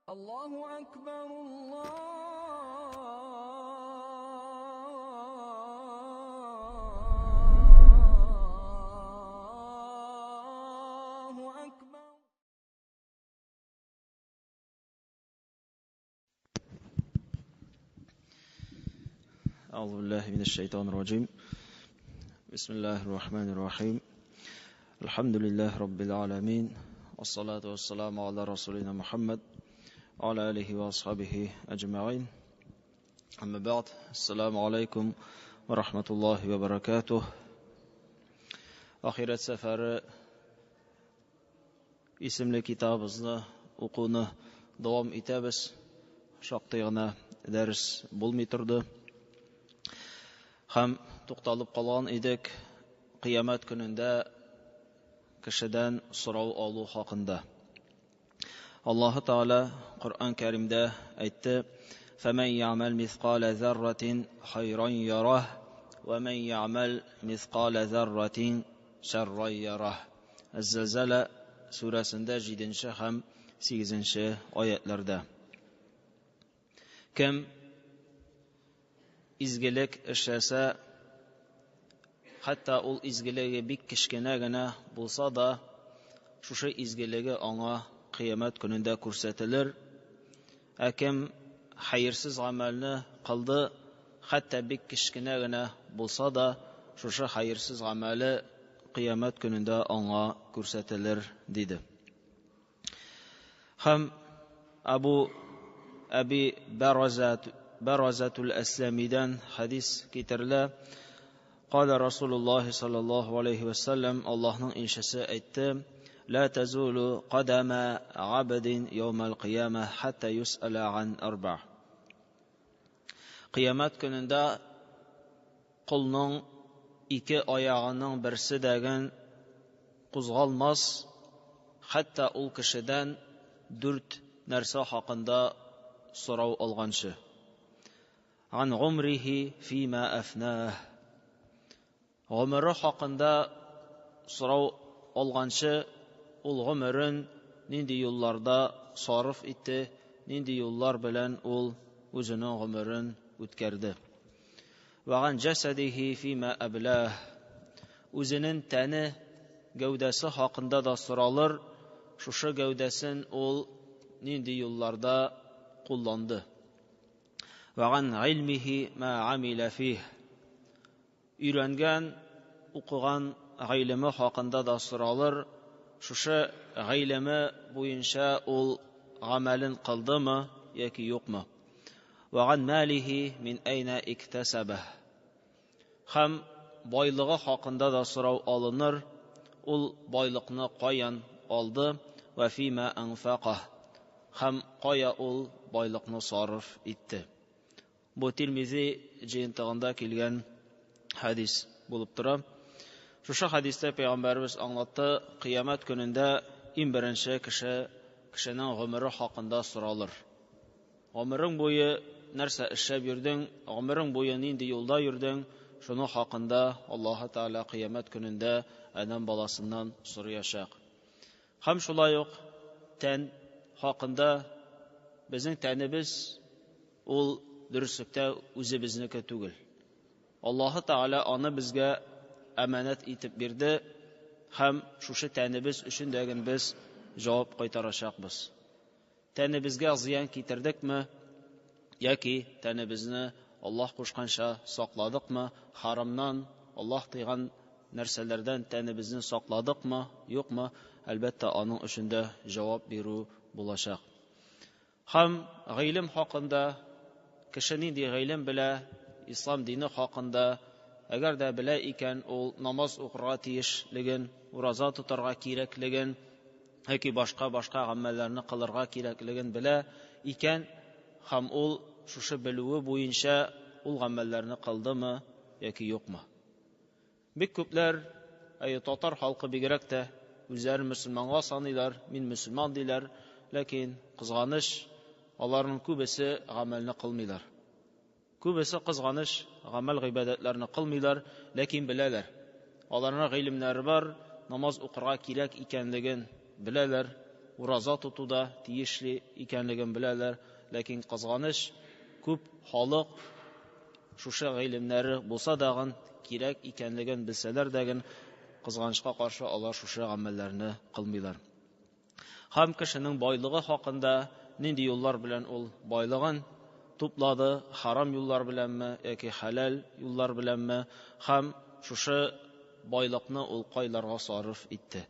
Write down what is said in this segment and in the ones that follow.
Allahu Akbar, Allahu Akbar. أعوذ بالله من الشيطان الرجيم. بسم الله الرحمن الرحيم. الحمد لله رب العالمين، والصلاة والسلام على رسولنا محمد وعلى آله وأصحابه أجمعين. أما بعد، السلام عليكم ورحمة الله وبركاته. Ahiret seferi isimli kitabımızны укуны дәвам итәбез. Шактый гына дәрес булмый торды. Һәм тукталып калган идек кыямәт көнендә кешедән сорау алу хакында. Аллаһы Тааля Коръән Кәримдә әйтте: "Фәмән я'мәл мисқала зарратин хайран ярах, ва ман я'мәл мисқала зарратин шарран ярах." Az-Зилзала сүрәсендә 7 һәм 8 аятларда. Кем изгелек эшләсә, хәтта ул изгелеге бик кечкенә генә булса да, шушы изгелеге аңа кыямәт көнендә күрсәтелер. Ә кем хәерсез гамәлне кылды, хәтта бик кечкенә генә булса да, шушы хәерсез гамәле кыямәт көнендә аңа күрсәтелер, диде. Һәм Абу Әби Баразатул Әсләмидән хадис китерелә. Кала Расулуллаһи саллаллаһу алейхи ва саллям, Аллаһның илчесе әйтте: "Ла тазулу кадама абдин яумал кыяма хатта юсала ан арба." Кыямәт көнендә колның ике аягының берсе дәген кузгалмас, хәтта ул кешедән дүрт нәрсә хакында сорау алганчы. Ан гумрихи фима афнах. Гомере хакында сорау алганчы, ул гомерен нинди юлларда сарыф итте, нинди юллар белән ул үзенең гомерен үткәрде. Ва ган җасадихи фима аблах. Үзенең тәне, гәүдәсе хакында да соралыр, шушы гәүдәсен ул нинди юлларда кулланды. Ва ган гыйльмихи ма амила фих. Өйрәнгән, укыган гыйлеме хакында да соралыр, шушы гыйлеме буенча ул гамәлен кылдымы яки юкмы. Ва ган малихи мин айна иктасабах. Һәм байлыгы хакында да сорау алыныр, ул байлыкны каян алды, ва фима анфаках. Һәм кая ул байлыкны сарыф итте. Бу Тирмизи җыентыгында килгән хадис булып тора. Шушы хадистә пәйгамбәребез аңлатты, кыямәт көнендә иң беренче кеше кешенең гомере хакында соралыр. Гомерең буе нәрсә эшләп йөрдең, гомерең буе нинди юлда йөрдең, шуның хакында Аллаһы Тааля кыямәт көнендә адәм баласыннан сораячак. Һәм шулай ук тән хакында, безнең тәнебез ул дөреслектә үзебезнеке түгел. Аллаһы Тааля аны безгә әманәт итеп бирде һәм шушы тәнебез өчен дә без җавап кайтарачакбыз. Тәнебезгә зыян китердекме яки тәнебезне Аллаһ кушканча сакладыкмы, харамнан, Аллаһ тыйган нәрсәләрдән тәнебезне сакладыкмы, юкмы, әлбәттә аның өчен дә җавап бирү булачак. Һәм гыйлем хакында, кеше нинди гыйлем белә, ислам дине хакында, әгәр дә белә икән, ул намаз укырга тиешлеген, ураза тотарга кирәклеген, яки башка-башка гамәлләрне кылырга кирәклеген белә икән, һәм ул шушы белүе буенча ул гамәлләрне кылдымы яки юкмы. Бик күпләр, әй, татар халкы бигрәк тә үзләрен мөселманга саныйлар, мин мөселман диләр, ләкин кызганыч, аларның күбесе гамәлне кылмыйлар. Күбесе кызганыч, гамәл гыйбадәтләрне кылмыйлар, ләкин беләләр. Аларның гыйлемнәре бар, намаз укырга кирәк икәнлеген беләләр, ураза тоту да тиешле икәнлеген беләләр. Ләкин кызганыч, күп халык шушы гыйлемнәре булса дагын, кирәк икәнлеген белсәләр дәген, кызганычка каршы алар шушы гамәлләрне кылмыйлар. Һәм кешенең байлыгы хакында нинди юллар белән ул байлыгын туплады, харам юллар беләнме яки хәләл юллар беләнме, һәм шушы байлыкны ул кайларга сарыф итте.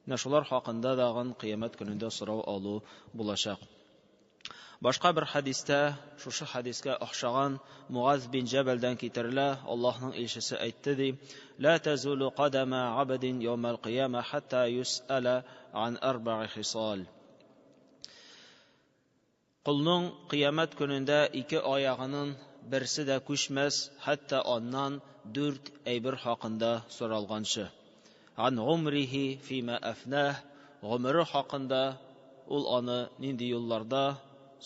Менә шулар хакында дагын кыямәт көнендә сорау алу булачак. Башка бер хәдистә, шушы хәдискә охшаган Муаз бин Җәбәлдән китерелә, Аллаһның илчесе әйтте ди: "Ла тазулу кадама абдин яумал кыяма хатта юсала ан арба'i хисал." Колның кыямәт көнендә ике аягының берсе дә күчмәс, хәтта аннан дүрт әйбер хакында соралганчы. Ан умрихи фима афнах, гомере хакында ул аны нинди юлларда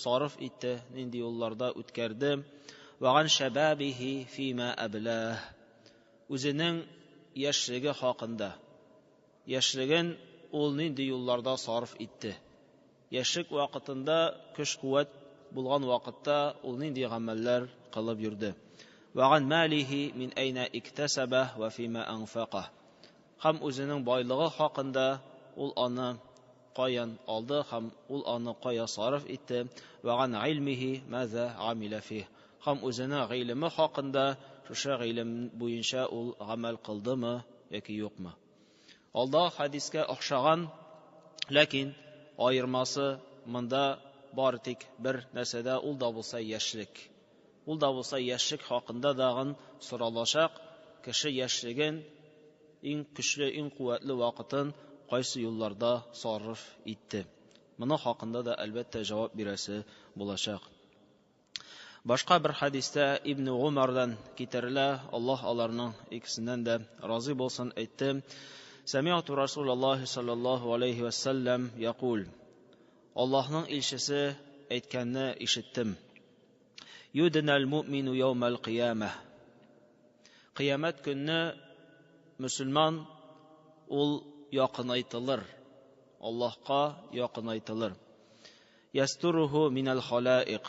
сарыф итте, нинди юлларда үткәрде. Ва ган шабабихи фима аблах, үзенең яшьлеге хакында. Яшьлеген ул нинди юлларда сарыф итте. Яшьлек вакытында көч-куәт булган вакытта ул нинди гамәлләр кылып йөрде. Ва ган малихи мин әйнә иктасаба ва фима анфака. Һәм үзенең байлыгы хакында ул аны каян алды һәм ул аны кая сарыф итте. Ва ган илмихи маза амила фих. Һәм үзенең гыйлеме хакында шушы гыйлем буенча ул гамәл кылдымы яки юкмы. Алда хәдискә охшаган, ләкин аермасы монда бары тик бер нәрсәдә, ул да булса яшьлек. Ул да булса яшьлек хакында дагын соралачак. Кеше яшьлеген иң көчле, иң куәтле вакытын кайсы юлларда сарыф итте. Моның хакында да әлбәттә җавап бирәсе булачак. Башка бер хәдистә Ибн Умардан китерелә, Аллаһ аларның икесеннән дә разый булсын, әйтте: Сәми'ту Расулаллаһи саллаллаһу алейхи ва саллям якул. Аллаһның илчесе әйткәнне ишеттем. Юднал муъмину яумал кыямah. Кыямәт көнне мөселман ул якынайтылыр. Аллаһка якынайтылыр. Ястуруху минал халаиq.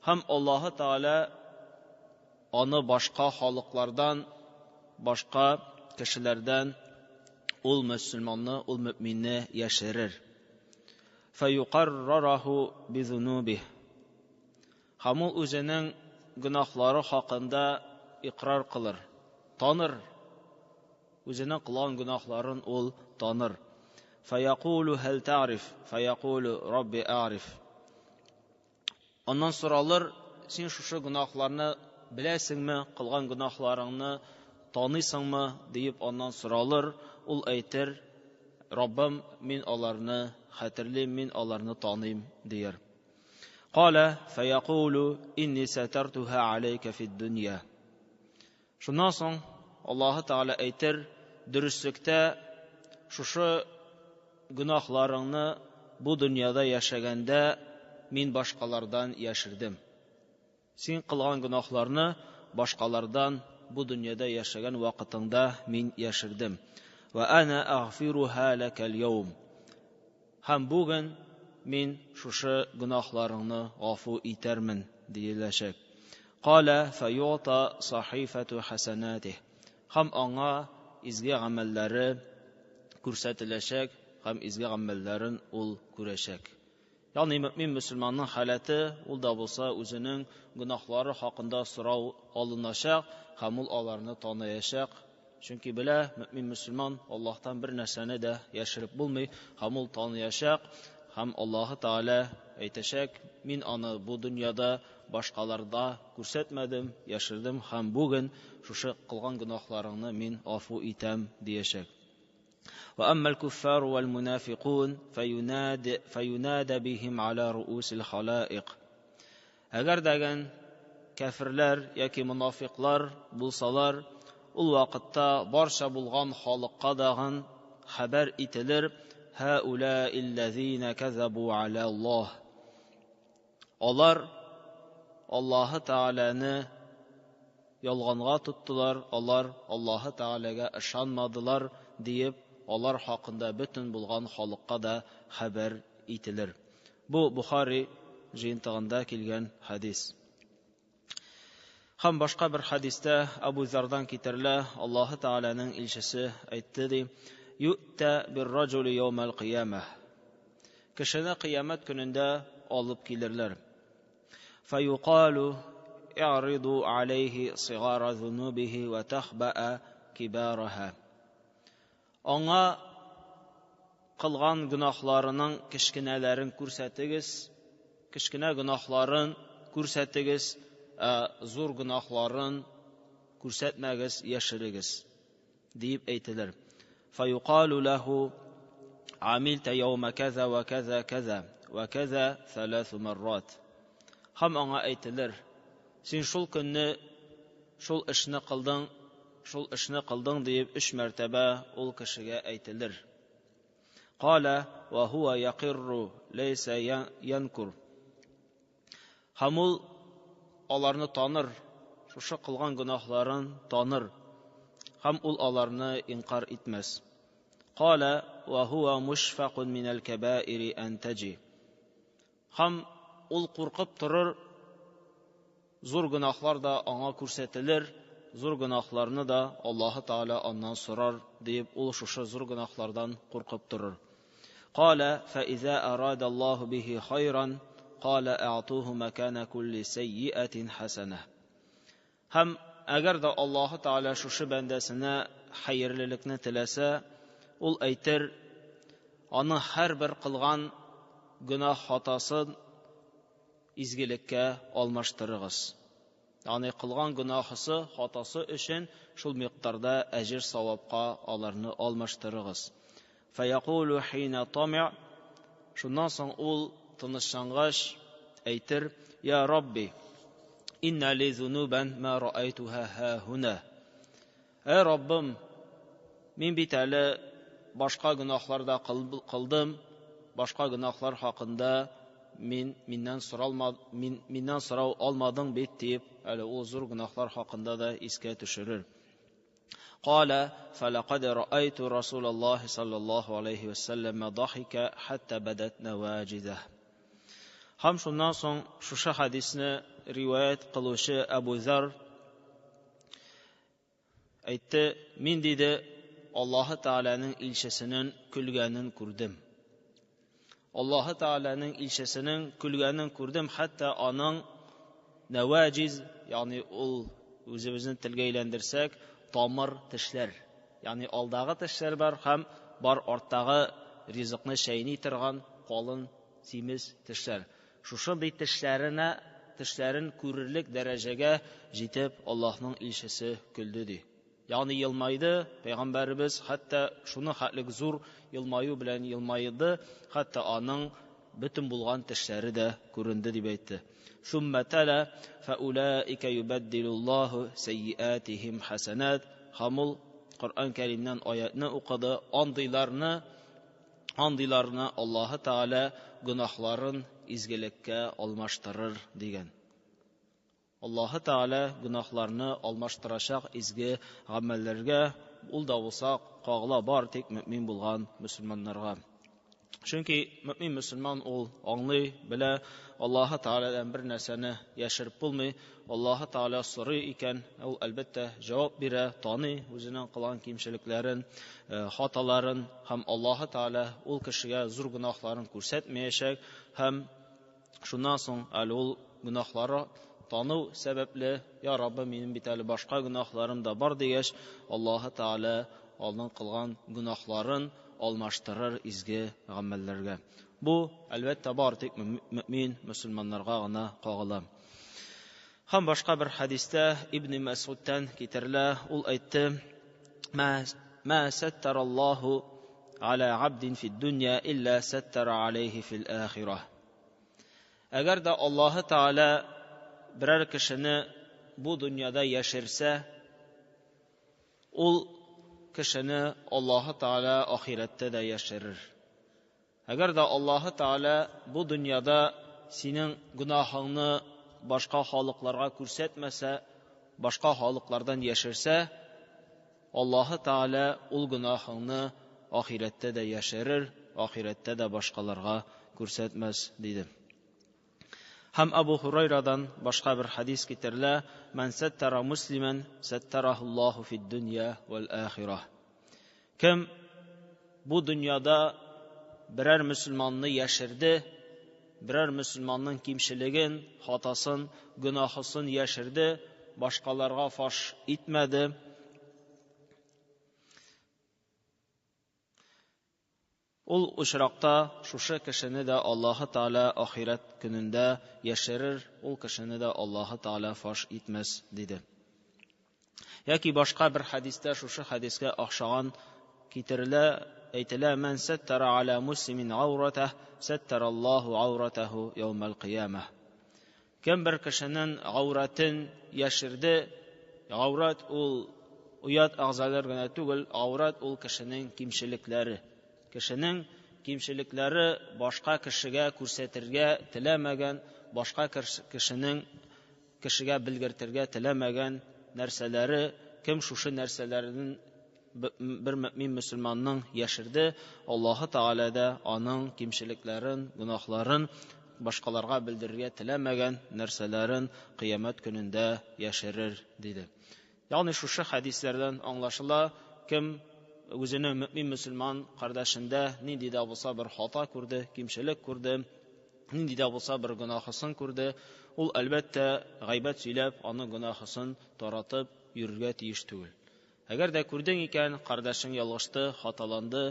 Һәм Аллаһы Тааля аны башка халыклардан, башка кешеләрдән ул мөселманны, ул мөминне яшерер. Фаюқаррараху бизунубих. Һәм ул үзенең гөнаһлары хакында икрар кылыр, таныр. Үзенең кылган гөнаһларын ул таныр. Фаякулу хәл та'риф, фаякулу рабби а'риф. Аннан соралыр, син шушы гөнаһларны беләсеңме, кылган гөнаһларыңны таныйсыңмы, диеп аннан соралыр. Ул әйтер, Раббым, мин аларны хәтерлим, мин аларны таныйм, дияр. Кала фаякулу инни сатартуха алейка фид дөнья. Шуннан соң Аллаһы Тааля әйтер, дөреслектә шушы гөнаһларыңны бу дөньяда яшәгәндә мин башкалардан яшердем. Син кылган гөнаһларны башкалардан бу дөньяда яшәгән вакытыңда мин яшердем. Ва ана агфируха лакал яум. Һәм бүген мин шушы гөнаһларыңны гафу итәрмен, диеләчәк. Кала фаюта сахифату хасанатих. Һәм аңа изге гамәлләре күрсәтеләчәк, һәм изге гамәлләрен ул күрәчәк. Ягъни мөмин мөселманның халәте ул да булса үзенең гөнаһлары хакында сорау алыначак һәм ул аларны таныячак. Чөнки белә, мөмин мөселман Аллаһтан бер нәрсәне дә яшереп булмый, һәм ул таныячак, һәм Аллаһы Тааля әйтәчәк, мин аны бу дөньяда башкаларда күрсәтмәдем, яшердем һәм бүген шушы кылган гөнаһларыңны мин гафу итәм, диячәк. وأما الكفار والمنافقون فينادى بهم على رؤوس الخلائق. Әгәр дәген кәферләр яки мунафиклар булсалар, ул вакытта барча булган халыкка дагын хәбәр ителер: Һаула кәзәбу аля Аллаһ. Алар Аллаһы Тааляны ялганга тоттылар, алар Аллаһы Тааляга ышанмадылар диеп алар хакында бөтен булган халыкка да хәбәр ителер. Бу Бухари җыентыгында килгән хәдис. Һәм башка бер хәдистә Абу Зардан китерелә, Аллаһы Тәгаләнең илчесе әйтте ди: "Ю'та бир-раҗули яумал кыямah." Кешене кыямәт көнендә алып килерләр. Фаюкалу i'риду алейхи сигара зунубихи ва тахбаа кибараха. Аңа кылган гөнаһларының кечкенәләрен күрсәтегез, кечкенә гөнаһларын күрсәтегез, ә зур гөнаһларын күрсәтмәгез, яшерегез, диеп әйтелер. Фаюкалу лаху амилта яума каза ва каза каза ва каза саласу маррат. Һәм аңа әйтелер: син шул көнне шул эшне кылдың, шул эшне кылдың диеп өч мәртәбә ул кешегә әйтелер. Кала ва хуа якирру ләйсә янкур. Һәм ул аларны таныр, шушы кылган гөнаһларын таныр. Һәм ул аларны инкар итмәс. Кала ва хуа мушфакун минәл кәбаири ан таҗи. Һәм ул куркып торыр, зур гөнаһлар да аңа күрсәтелер, зур гөнаһларны да Аллаһы Тәгалә аннан сорар, диеп ул шушы зур гөнаһлардан куркып торыр. Кала фа иза арада Аллаһу бихи хайран кала а'туху макана кулли сайyi'атин хасана. Һәм әгәр дә Аллаһы Тәгалә шушы бәндәсенә хәерлелекне теләсә, ул әйтер, аның һәрбер кылган гөнаһ хатасын изгелеккә алмаштырыгыз. Ягъни кылган гөнаһысы, хатасы өчен шул микъдарда әҗер савапка аларны алмаштырыгыз. Фаякулу хина тами, шуннан соң ул тынычлангач әйтер: "Я Рабби, инна ли зунубан ма раайтуха ха хуна." Әй Раббым, мин бит әле башка гөнаһлар да кылдым, башка гөнаһлар хакында мин миннән соралма, мин миннән сорау алмадың бит, дип, әле ул зур гөнаһлар хакында да искә төшерер. Кала фалақад раайту Расулаллаһи саллаллаһу алейхи ва саллям дахика хатта бадат наваҗизah. Һәм шуннан соң шушы хәдисне риваять кылучы Абу Зар әйтте: мин, диде, Аллаһы Тәгаләнең илчесенең көлгәнен күрдем. Аллаһы Тәгаләнең илчесенең көлгәнен күрдем, хәтта аның наваҗиз, ягъни ул үзебезнең телгә әйләндерсәк, тамыр тешләр, ягъни алдагы тешләр бар һәм бар арттагы ризыкны чәйни торган калын симез тешләр. Шушындый тешләренә тешләрен күрерлек дәрәҗәгә җитеп Аллаһның илчесе көлде ди. Ягъни елмайды пәйгамбәребез, хәтта шуны хәтлек зур елмаю белән елмайды, хәтта аның бөтен булган тешләре дә күренде дип әйтте. Сумма тала фаулаика юбаддилуллаһу сайyiатихим хасанат. Һәм ул Коръән Кәримнән аятны укыды. Андыйларны Аллаһы Тәгалә гөнаһларын изгелеккә алмаштырыр дигән. Аллаһы Тәгалә гөнаһларны алмаштырачак изге гамәлләргә, ул да булса кагыла бар тик мөмин булган мөселманнарга. Чөнки мөмин мөселман ул аңлый, белә, Аллаһы Тәгаләдән бер нәрсәне яшереп булмый. Аллаһы Тәгалә сорый икән, ул әлбәттә җавап бирә, таный үзенең кылган кимчелекләрен, хаталарын, һәм Аллаһы Тәгалә ул кешегә зур гөнаһларын күрсәтмәячәк, һәм шуннан соң әле ул гөнаһлары тану сәбәпле, я Раббым, минем бит әле башка гөнаһларым да бар дигәч, Аллаһы Тәгалә аның кылган гөнаһларын алмаштырыр изге гамәлләргә. Бу әлбәттә бар тик мөмин мөселманнарга гына кагыла. Һәм башка бер хәдистә Ибн Мәсгудтан китерелә, ул әйтте: "Ма саттараллаһу аля абдин фид дөнья илля саттара алейхи фил ахирah." Әгәр дә Аллаһы Тәгалә берәр кешене бу дөньяда яшерсә, ул кешене Аллаһы Тәгалә ахирәттә дә яшерер. Әгәр дә Аллаһы Тәгалә бу дөньяда синең гөнаһыңны башка халыкларга күрсәтмәсә, башка халыклардан яшерсә, Аллаһы Тәгалә ул гөнаһыңны ахирәттә дә яшерер, ахирәттә дә башкаларга күрсәтмәс, диде. Һәм Абу Һурайрадан башка бер хәдис китерелә: "Ман саттара муслиман саттарахуллаху фид дөнья вал ахирah." Кем бу дөньяда берәр мөселманны яшерде, берәр мөселманның кимчелеген, хатасын, гөнаһысын яшерде, башкаларга фаш итмәде, ул очракта шушы кешене дә Аллаһы Тәгалә ахирәт көнендә яшерер, ул кешене дә Аллаһы Тәгалә фаш итмәс, диде. Яки башка бер хәдистә шушы хәдискә охшаган китерелә, әйтелә: "Ман саттара аля муслимин ауратах, саттараллаху ауратаху яумал кыямah." Кем бер кешенең ауратын яшерде, аурат ул оят әгъзалар гына түгел, аурат ул кешенең кимчелекләре. Кешенең кимчелекләре башка кешегә күрсәтергә теләмәгән, башка кешенең кешегә белгертергә теләмәгән нәрсәләре, кем шушы нәрсәләрен бер мөмин мөселманның яшерде, Аллаһы Тәгалә дә аның кимчелекләрен, гөнаһларын, башкаларга белдерергә теләмәгән нәрсәләрен кыямәт көнендә яшерер, диде. Ягъни шушы хәдисләрдән аңлашыла, кем үзенең мөмин мөселман кардәшендә нинди дә булса бер хата күрде, кимчелек күрде, нинди дә булса бер гөнаһысын күрде, ул әлбәттә гайбәт сөйләп, аның гөнаһысын таратып йөрергә тиеш түгел. Әгәр дә күрдең икән, кардәшең ялгышты, хаталанды,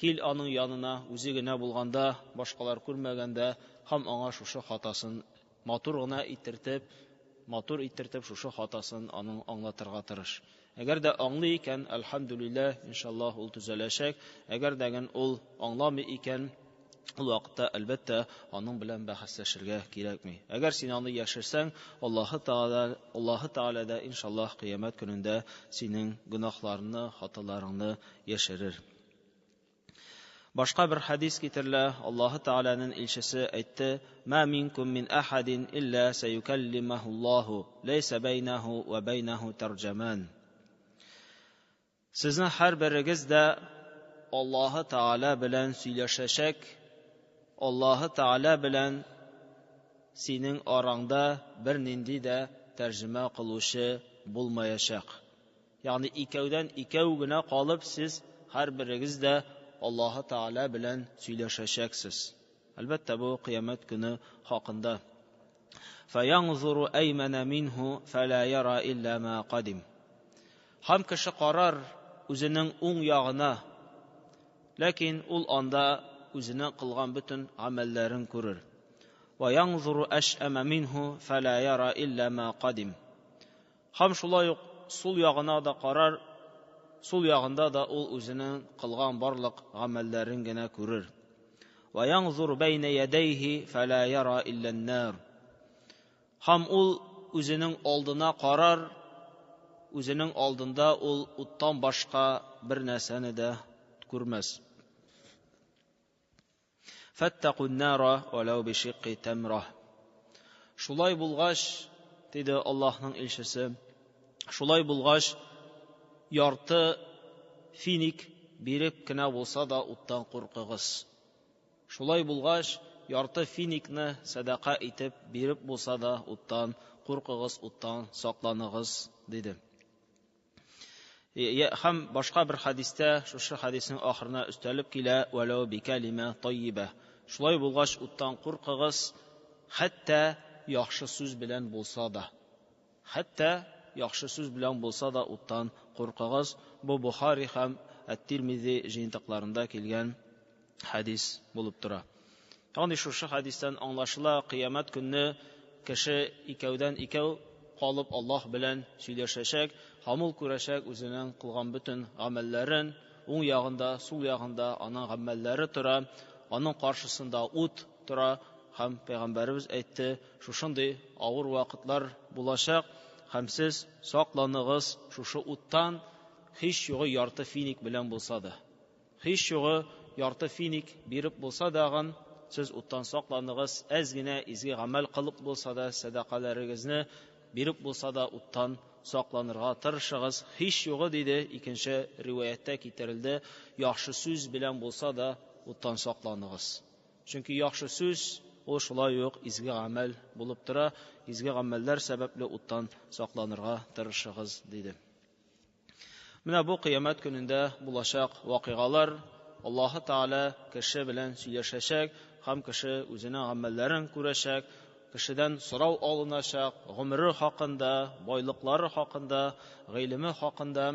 кил аның янына, үзе генә булганда, башкалар күрмәгәндә, һәм аңа шушы хатасын матур гына иттертеп, матур иттертеп шушы хатасын аның аңлатырга тырыш. Әгәр дә аңлый икән, әлхәмдүлилләһ, иншаллаһ ул төзәләчәк. Әгәр дә ул аңламый икән, ул вакытта әлбәттә аның белән бәхәсләшергә кирәкми. Әгәр син аны яшерсәң, Аллаһы Тәгалә, Аллаһы Тәгалә дә иншаллаһ кыямәт көнендә синең гөнаһларыңны, хаталарыңны яшерер. Башка бер хәдис китерелә, Аллаһы Тәгаләнең илчесе әйтте: "Ма минкум мин ахадин илля саюкаллимахуллаху, ләйсә бәйнәһу ва бәйнәһу тарҗаман." Сезнең һәрберегез дә Аллаһы Тәгалә белән сөйләшәчәк, Аллаһы Тәгалә белән синең араңда бернинди дә тәрҗемә кылучы булмаячак. Ягъни икәүдән икәү генә калып, сез һәрберегез дә Аллаһы Тәгалә белән сөйләшәчәксез. Әлбәттә, бу кыямәт көне хакында. Фаянзуру аймана минһу фала яра илля ма кадим. Һәм кеше карар үзенең уң ягына, ләкин ул анда үзенең кылган бөтен гамәлләрен күрер. Ва янзуру аш'ама минһу фала яра илля ма кадим. Һәм шулай ук сул ягына да карар, сул ягында да ул үзенең кылган барлык гамәлләрен генә күрер. Ва янзур бәйнә ядәйһи фала яра илля ан-нар. Һәм ул үзенең алдына карар, үзенең алдында ул уттан башка бер нәрсәне дә күрмәс. Фаттакун нара валау бишикки тамра. Шулай булгач, диде Аллаһның илчесе, шулай булгач, ярты финик биреп кенә булса да уттан куркыгыз. Шулай булгач, ярты финикны сәдака итеп биреп булса да уттан куркыгыз, уттан сакланыгыз, диде. Һәм башка бер хәдистә шушы хәдиснең ахырына өстәлеп килә: "Валау бикалима тайиба." Шулай булгач, уттан куркыгыз, хәтта яхшы сүз белән булса да. Хәтта яхшы сүз белән булса да уттан куркыгыз. Бу Бухари һәм Ат-Тирмизи җыентыкларында килгән хәдис булып тора. Ягъни шушы хәдистән аңлашыла, кыямәт көнне кеше икәүдән икәү калып Аллаһ белән сөйләшәчәк, һәм ул күрәчәк үзенең кылган бөтен гамәлләрен, уң ягында, сул ягында аның гамәлләре тора, аның каршысында ут тора, һәм Пәйгамбәребез әйтте, шушындый авыр вакытлар булачак, һәм сез сакланыгыз шушы уттан, һич югы ярты финик белән булса да. Һич югы ярты финик биреп булса дагын, сез уттан сакланыгыз, әз генә изге гамәл кылып булса да сәдакаларыгызны Биреп булса да уттан сакланырга тырышыгыз. Һич югы, диде, икенче риваятьтә китерелде, яхшы сүз белән булса да уттан сакланыгыз. Чөнки яхшы сүз ул шулай ук изге гамәл булып тора. Изге гамәлләр сәбәпле уттан сакланырга тырышыгыз, диде. Менә бу кыямәт көнендә булачак вакыйгалар. Аллаһы Тәгалә кеше белән сөйләшәчәк һәм кеше үзенең гамәлләрен күрәчәк, кешедән сорау алыначак, гомере хакында, байлыклары хакында, гыйлеме хакында,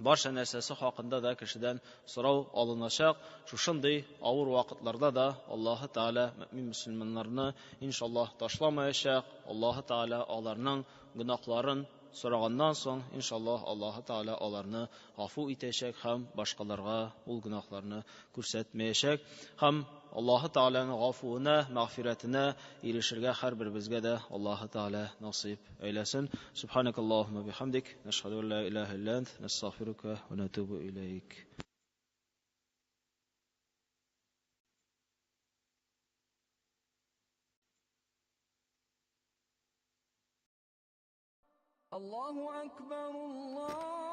барча нәрсәсе хакында да кешедән сорау алыначак. Шушындый авыр вакытларда да Аллаһы Тәгалә мөмин мөселманнарны иншаллаһ ташламаячак. Аллаһы Тәгалә аларның гөнаһларын сораганнан соң, иншаллаһ, Аллаһы Тәгалә аларны гафу итәчәк һәм башкаларга ул гөнаһларны күрсәтмәячәк. Һәм Аллаһы Тәгаләнең гафуына, мәгъфирәтенә ирешергә һәрберебезгә дә Аллаһы Тәгалә насыйп әйләсен. Субханакаллаһумма бихамдик, нашһаду ан ла илаһа илля ант, настагъфирука ва натубу илейк. الله أكبر الله.